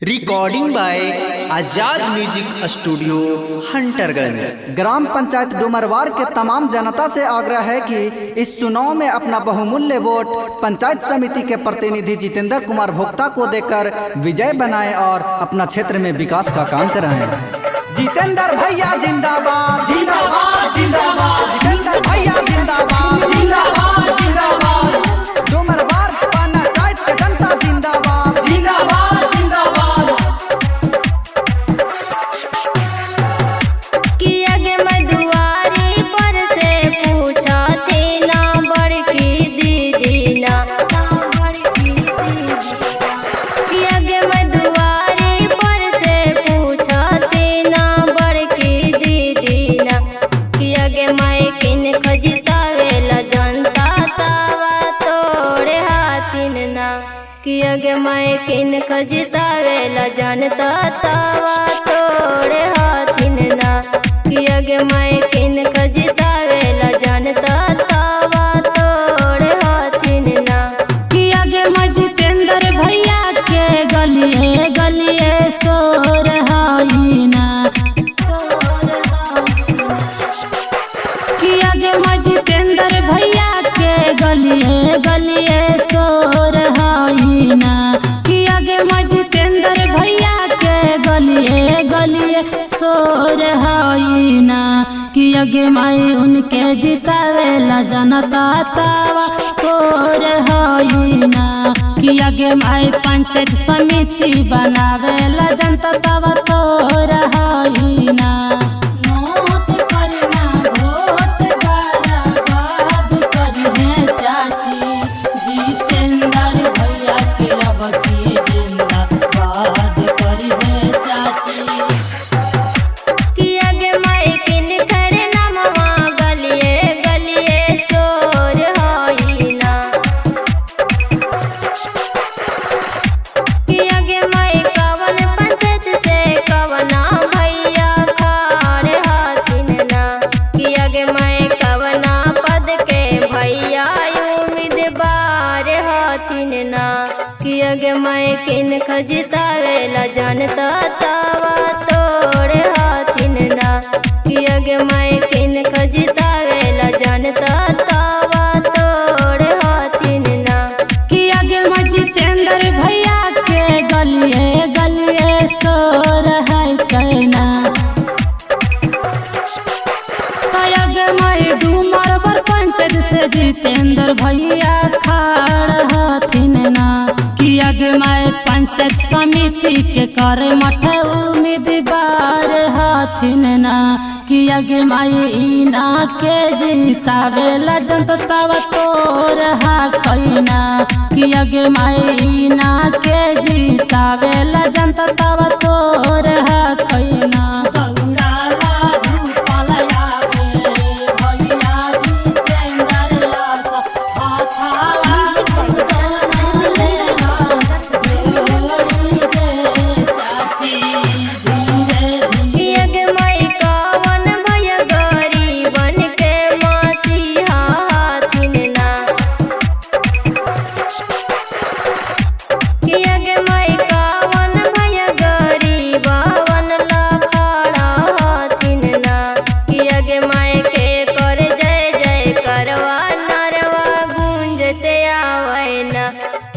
Recording by Azad music studio Hunterganj. Gram panchayat डुमरवार के तमाम जनता से आग्रह है कि इस चुनाव में अपना बहुमूल्य वोट पंचायत समिति के प्रतिनिधि जितेंद्र कुमार भोक्ता को देकर विजय बनाएं और अपना क्षेत्र में विकास का काम कराएं। जितेंद्र भैया जिंदाबाद जिंदाबाद जिंदाबाद, जितेंद्र भैया जिंदाबाद जिंदाबाद जिंदाबाद, डुमरवार पंचायत के जनता जिंदाबाद जिंदाबाद जिंदाबाद। किया मैं किन खजतावेला जनता तावा तोड़े हाथिन ना। किया मैं किन खजतावेला जनता तावा तोड़े हाथिन ना। किया मैं जितेंद्र भैया के गलिए गलिए सोर हाइना। किया मैं जितेंद्र भैया के गलिए गलिए सोर हाइना। किया मैं जितेंद्र भैया के गलिए गलिए सोर हाइना। किया माई उनके जितावेला जनता तावा तोर हाइना। किया माई पंचायत समिति बनावेला जनता तावा तोर हाइना। नोट करना वोट बर्बाद करी चाची, जितेंद्र भैया के अब की जिंदाबाद करी चाची। किया मैं किन कर नमवा गलिए गलिए सोर हाइना। किया मैं कवन पंचायत से कवना भैया खाड़ हाथिन ना। किया मैं कवना पद के भैया उम्मीदवार हाथिन ना। किया मैं किन खजतावेला जनता तावा तोड़े हाथिन ना। किया मैं किन खजतावेला जनता तावा तोड़े हाथिन ना। किया मैं जितेंद्र भैया के गलिए गलिए सोर है कहना। मैं डुमरवर पंचायत से जितेंद्र भैया खाड़ हाथिन ना। किया मैं पंचायत समिति के कर मठ उम्मीदवार हाथिन ना। किया माई इना के जितावेला जनता तोर हा कहना। किया माई इना के जितावेला जनता तोर हा कहना।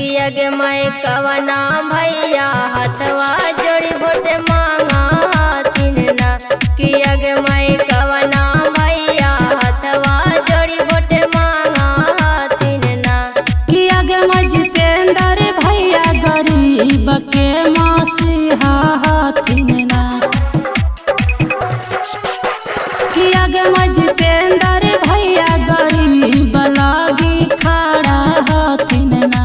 किया मैं कवना भैया हथवा जोड़ी वोट मांगा हाथिन ना। किया मैं कवना भैया हथवा जोड़ी वोट मांगा हाथिन ना। किया मैं जितेंद्र भैया गरीब के मसीहा हाथिन ना। किया मैं जितेंद्र भैया गरीब लागी खड़ा हाथिन ना।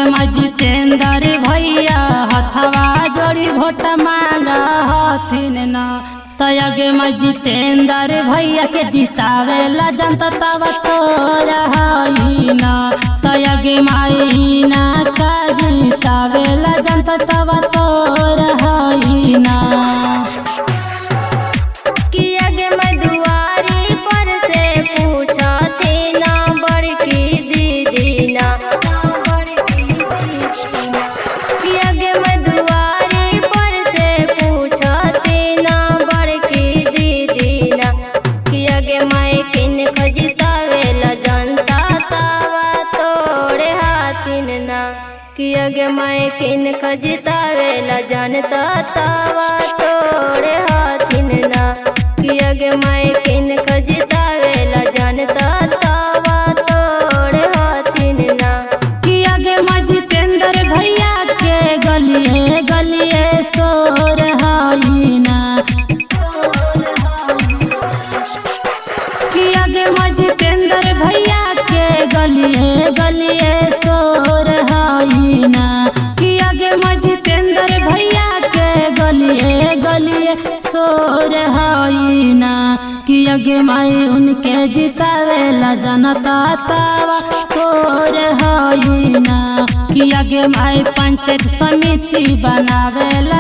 मैं जितेंद्र भैया हथवा जोड़ी वोट मांगा हाथिन ना। तयग मैं जितेंद्र भैया के जितावेला जनता तावा तोरा हाइना। तयग माइना का जितावेला जनता तावा तोरा हाइना। किया मैं दुआरी पर से पूछा थे ना बड़की दीदी ना। किया मैं दुआरी अगे मैं किन खजितावेला जनता तावा तोड़े हाथिन ना। कि अगे मैं किन खजितावेला जनता तावा तोड़े हाथिन ना। कि आगे माँ जितेंद्र भैया के गलिए गलिए शोर हई ना। कि आगे माँ जितेंद्र भैया के गलिए गलिए शोर हई ना। कि आगे माँ जितेंद्र भैया के गलिए गलिए शोर हई ना। कि आगे माई उनके जितावेला जनता तावा तोर हई ना। कि आगे माई पंचायत समिति बनावेला।